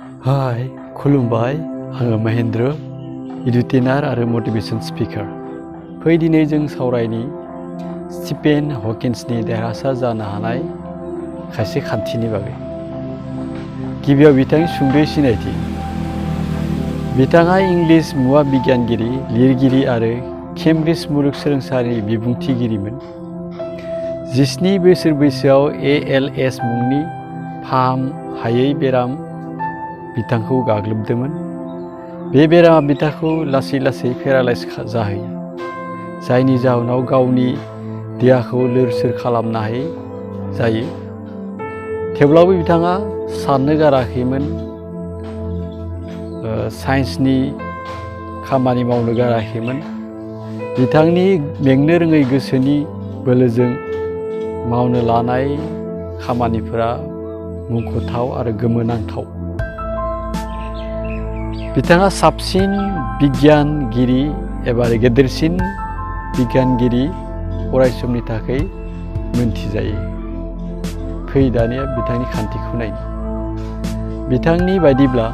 हाय खुलुमबाय आङो महेन्द्र इडुटेनार आरो मटिभेशन स्पिकार फै दिनै जों सावरायनि स्टिफेन हकिन्सनि देरहासार जानो हानाय खायसे खान्थिनि बागै गिबियाव बिथांनि सुंद'यै सिनायथि बिथाङा इंलिश मुवा बिगियानगिरि लिरगिरि आरो केम्ब्रिज मुलुगसोलोंसालिनि बिबुंथिगिरिमोन 17 बोसोर बैसोआव ALS मुंनि फाहाम हायै बेराम बिथांखौ गाग्लोबदोंमोन बे बेरामा बिथांखौ लासै लासै पेरालाइज जाहोयो जायनि जाहोनाव गावनि देहाखौ लोरसोर खालामनो हायै जायो थेवब्लाबो बिथाङा साननो गाराखैमोन साइन्सनि खामानि मावनो गाराखैमोन बिथांनि मेंनो रोङै गोसोनि बोलोजों मावनो लानाय खामानिफोरा मुंख'थाव आरो गोमोनांथाव बिथाङा साबसिन बिगियानगिरि एबा गेदेरसिन बिगियानगिरि अरायसमनि थाखाय मोनथिजायो फै दानिया बिथांनि खान्थिखौ नायनि बिथांनि बायदिब्ला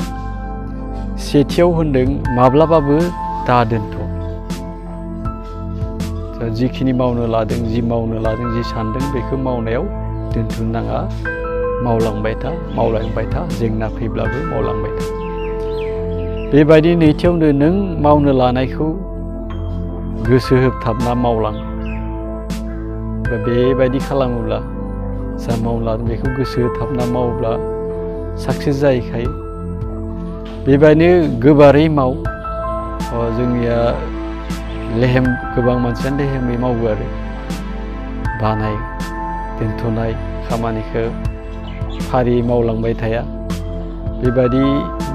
सेथियाव होनदों माब्लाबाबो दा दोनथ' जिखिनि मावनो लादों जि सानदों बेखौ मावनायाव दोनथ'नो नाङा मावलांबाय था जेंना फैब्लाबो मावलांबाय था बेबायदि नैथियावनो नों मावनो लानायखौ गोसो होथाबना मावलां बेबायदि खालामोब्ला जा मावनो लादों बेखौ गोसो होथाबना मावोब्ला साक्सेस जाहैखायो बेबायदिनो गोबारै माव जोंनिया गोबां मानसियानो लेहेमै मावो आरो बानाय दोनथ'नाय खामानिखौ फारियै मावलांबाय थाया बेबायदि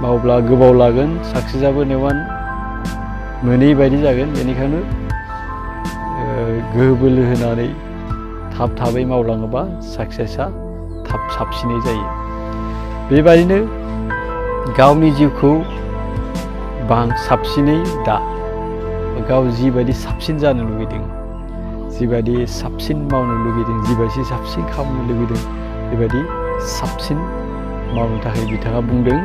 मावब्ला गोबाव लागोन साक्सेसआबो नेवान मोनै बायदि जागोन बेनिखायनो गोहो बोलो होनानै थाबै मावलाङोबा साक्सेसआ साबसिनै जायो बेबायदिनो गावनि जिउखौ साबसिनै दा गाव जिबायदि साबसिन जानो लुबैदों जिबायदि साबसिन मावनो लुबैदों जिबायदि साबसिन खालामनो लुबैदों बेबायदि साबसिन मावनो थाखाय बिथाङा बुंदों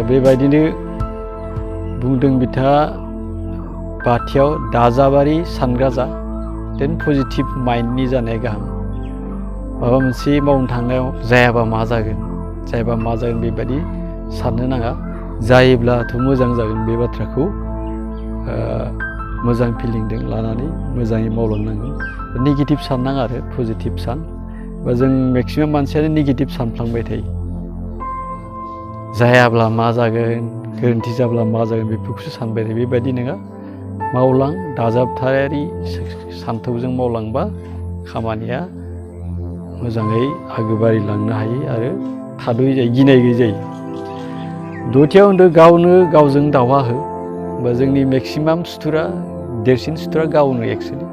बेबायदिनो बुंदों बिथाङा बाथियाव दाजाबारि सानग्रा जा देन पजिटिभ माइन्डनि जानाया गाहाम माबा मोनसे मावनो थांनायाव जायाबा मा जागोन बेबायदि साननो नाङा जायोब्लाथ' मोजां जागोन बे बाथ्राखौ मोजां फिलिंजों लानानै मोजाङै मावलांनांगोन नेगेटिभ साननाङा आरो पजिटिभ सान बा जों मेक्सिमाम मानसियानो नेगेटिभ सानफ्लांबाय थायो जायाब्ला मा जागोन गोरोन्थि जाब्ला मा जागोन बेफोरखौसो सानबाय थायो बेबायदि नङा मावलां दाजाबथायारि सान्थौजों मावलांबा खामानिया मोजाङै आगोबारिलांनो हायो आरो थाद'यै जायो गिनाय गैयै जायो दथियाव होनदों गावनो गावजों दावहा हो बा जोंनि मेक्सिमाम सुथुरा देरसिन सुथुरा गावनो एक्सुवेलि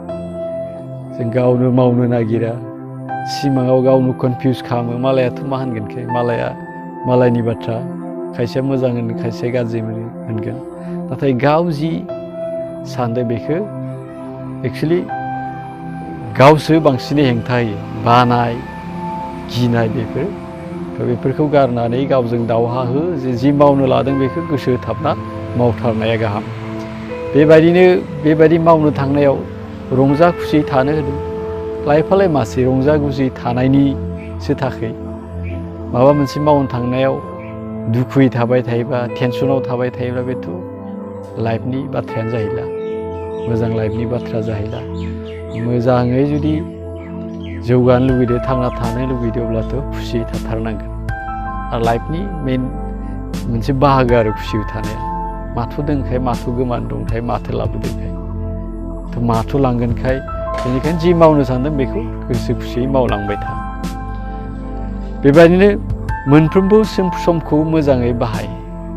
जों गावनो मावनो नागिरा सिमाङाव गावनो कनफिउस खालामो मालायाथ' मा होनगोनखाय मालायनि बाथ्रा खायसेया मोजां होनो खायसेया गाज्रि होनगोन नाथाय गाव जि सानदों बेखौ एक्सुवेलि गावसो बांसिनै हेंथा होयो बानाय गिनाय बेफोरखौ गारनानै गावजों दावहा हो जि मावनो लादों बेखौ गोसो होथाबना मावथारनाया गाहाम बेबायदि मावनो थांनायाव रंजा खुसियै थानो होदों लाइफआलाय मासे रंजा खुसियै थानायनिसो थाखाय माबा मोनसे मावनो थांनायाव दुखुयै थाबाय थायोबा टेनसनाव थाबाय थायोब्ला बेथ' लाइफनि बाथ्रायानो जाहैला मोजां लाइफनि बाथ्रा जाहैला मोजाङै जुदि जौगानो लुबैदों थांना थानो लुबैदों अब्लाथ' खुसियै थाथारनांगोन आरो लाइफनि मेइन मोनसे बाहागो आरो खुसियै थानाया माथो दंखाय माथो गोमान दंखाय माथो लाबोदोंखाय थ' माथो लांगोनखाय बेनिखायनो जि मावनो सानदों बेखौ गोसो खुसियै मावलांबाय था बेबायदिनो मोनफ्रोमबो समखौ मोजाङै बाहाय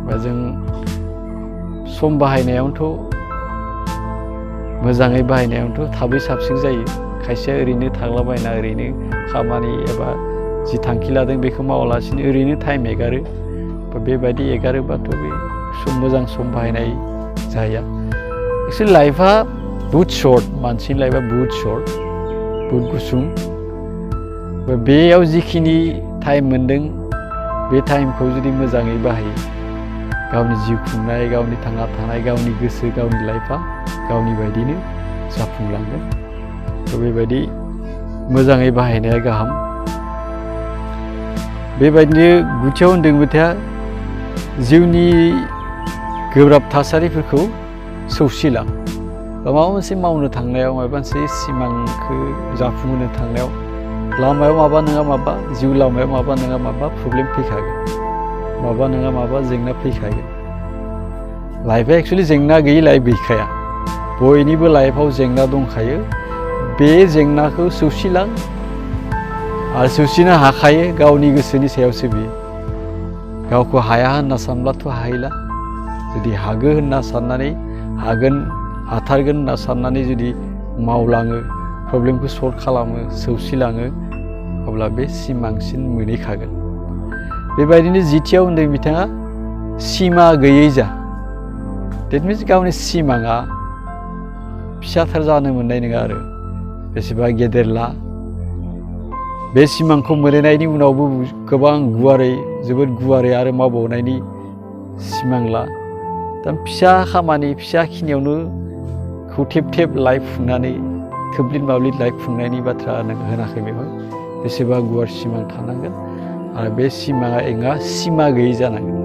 बा जों सम बाहायनायावथ' मोजाङै बाहायनायावथ' थाबै साबसिन जायो खायसेया ओरैनो थांलाबायना ओरैनो खामानि एबा जि थांखि लादों बेखौ मावालासिनो ओरैनो टाइम एगारो बेबायदि एगारोबाथ' बे मोजां सम बाहायनाय जाया एक्सुवेलि लाइफआ बुहुत सर्ट मानसिनि लाइफआ बुहुत सर्ट बुहुत गुसुं बेयाव जिखिनि टाइम मोनदों बे टाइमखौ जुदि मोजाङै बाहायो गावनि जिउ खुंनाय गावनि थांना थानाय गावनि गोसो गावनि लाइफआ गावनि बायदिनो जाफुंलांगोन। बेबायदि मोजाङै बाहायनाया गाहाम। बेबायदिनो गुथियाव होनदों बिथाङा जिउनि गोब्राब थासारिफोरखौ सौसिलां बा माबा मोनसे मावनो थांनायाव माबा मोनसे सिमांखौ जाफुंहोनो थांनायाव लामायाव माबा नङा माबा जिउ लामायाव माबा नङा माबा प्रब्लेम फैखागोन, माबा नङा माबा जेंना फैखागोन। लाइफआ एक्चुअलि जेंना गैयि लाइफ गैखाया, बयनिबो लाइफआव जेंना दंखायो। बे जेंनाखौ सौसिलां आरो सौसिनो हाखायो, गावनि गोसोनि सायावसो बियो। गावखौ हाया होनना सानब्लाथ' हाहैला, जुदि हागो होनना साननानै हागोन हाथारगोन होनना साननानै जुदि मावलाङो प्रब्लेमखौ सल्भ खालामो सौसिलाङो अब्ला बे सिमांसिम मोनहैखागोन। बेबायदिनो जिथियाव होनदों बिथाङा सिमा गैयै जा। देट मिन्स गावनि सिमाङा फिसाथार जानो मोननाय नङा आरो बेसेबा गेदेर ला। बे सिमांखौ मोनहैनायनि उनावबो गोबां गुवारै जोबोद गुवारै आरो मावबावनायनि सिमां ला। दा फिसा खामानि फिसाखिनियावनो थेब थेब लाइफ खुंनानै थोब्लिद माब्लिद लाइफ खुंनायनि बाथ्रा होनाखै बेवहाय। बेसेबा गुवार सिमां थानांगोन आरो बे सिमाङा एंगा सिमा गैयै जानांगोन।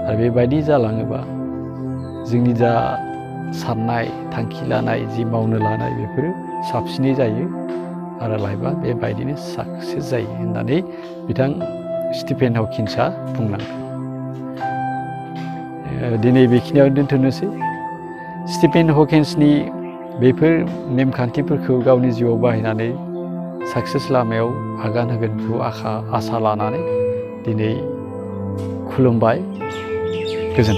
आरो बेबायदि जालाङोबा जोंनि जा साननाय थांखि लानाय जि मावनो लानाय बेफोरो साबसिनै जायो आरो लाइफआ बेबायदिनो साक्सेस जायो होननानै बिथां स्टिफेन हकिन्सआ बुंलांदों। दिनै बेखिनियाव दोनथ'नोसै। स्टिफेन हकिन्सनि बेफोर नेमखान्थिफोरखौ गावनि जिउआव बाहायनानै साक्सेस लामायाव आगान होगोनखौ आसा लानानै दिनै खुलुमबाय। गोजोन्थों।